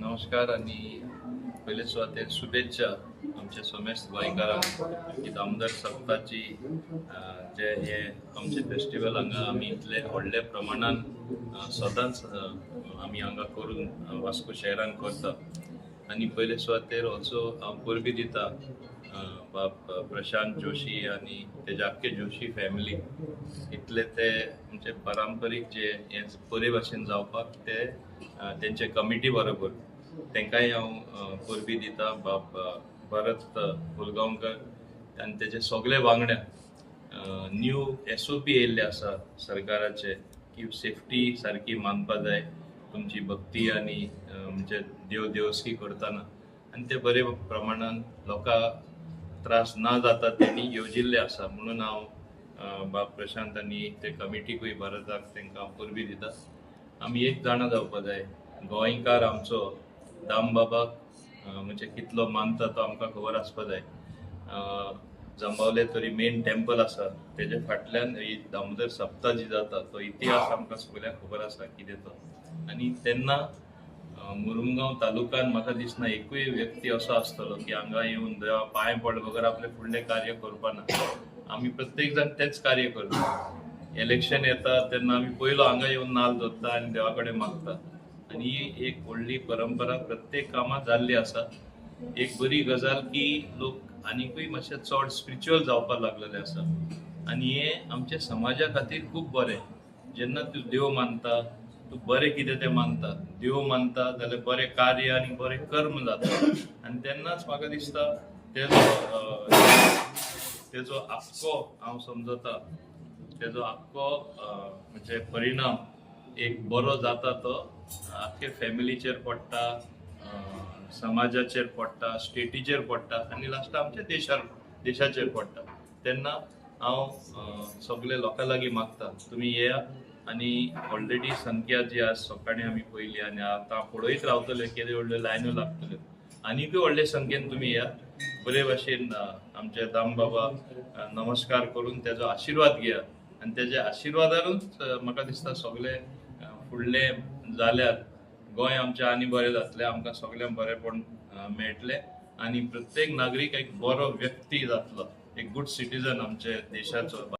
नमस्कार आणि पयले सुवातेर शुभेच्छा आमच्या समेस्त गोंयकारांक की दामोदर सप्ताची जे हे आमचे फेस्टिवल हांगा आमी इतले व्हडल्या प्रमाणान सदांच आमी हांगा करून वास्को शहरान करता. आनी पयले सुवातेर ऑल्सो हांव परबी दिता बाब प्रशांत जोशी आनी तेजे आख्खे जोशी फॅमिली, इतले ते आमचे पारंपरीक जे हे बरे भाशेन जावपाक ते तेंचे कमिटी बरोबर तेंकांय हांव परबी दिता. बाब भरत फुलगांवकर आनी तेजे सगळे वांगड्या, न्यू SOP येयल्ले आसा सरकाराचे की सेफ्टी सारकी मानपा जाय तुमची भक्ती आनी म्हणजे देव देवस्की करतना, आनी ते बरे प्रमाणान लोकांक त्रास ना जाता तेणी येवजिल्ले आसा. म्हणून हांव बाब प्रशांत आनी ते कमिटीकूय भारताक तेंकां हांव परबी दिता. आमी एक जाणा जावपा जाय, गोंयकार आमचो दामबाबाक म्हणजे कितलो मानता तो आमकां खबर आसपा जाय. जांबावले तरी मेन टेम्पल आसा, तेजे फाटल्यान ही दामोदर सप्ता जी जाता तो इतिहास आमकां सगळ्यांक खबर आसा कितें तो. आनी तेन्ना मुरुमगांव तालुक्यान म्हाका दिसना एकूय व्यक्ती असो आसतलो की हांगा येवन देवा पांय पड बगर आपलें फुडलें कार्य करपाना. आमी प्रत्येक जाण तेंच कार्य करता. इलेक्शन येता तेन्ना आमी पयलो हांगा येवन नाल धरता आनी देवा कडेन मागता, आनी ही एक व्हडली परंपरा प्रत्येक कामांत जाल्ली आसा. एक बरी गजाल की लोक आनिकूय मातशे चड स्पिरिच्युअल जावपाक लागलेले आसा, आनी हें आमच्या समाजा खातीर खूब बरें. जेन्ना तूं देव मानता, तूं बरें कितें तें मानता, देव मानता जाल्यार बरें कार्य आनी बरें कर्म जाता, आनी तेन्नाच म्हाका दिसता तेजो आख्खो हांव समजता तेजो आख्खो म्हणजे परिणाम एक बरो जाता, तो आख्खे फॅमिलीचेर पडटा, समाजाचेर पडटा, स्टेटीचेर पडटा आनी लास्टाक आमच्या देशाचेर पडटा. तेन्ना हांव सगळे लोकां लागीं मागता तुमी येया. आनी ऑलरेडी संख्या जी आज सकाळीं आमी पळयली आनी आतां पळयत रावतले केदे व्हडल्यो लायन्यो लागतल्यो, आनीकूय व्हडले संख्येन तुमी येया. बरे भाशेन आमचे दामबाबा नमस्कार करून तेजो आशिर्वाद घेया, आनी तेज्या आशिर्वादानूच म्हाका दिसता सगळे फुडले जाल्यार गोंय आमचें आनी बरें जातलें, आमकां सगळ्यांक बरेंपण मेळटलें आनी प्रत्येक नागरीक एक बरो व्यक्ती जातलो, एक गूड सिटीजन आमच्या देशाचो.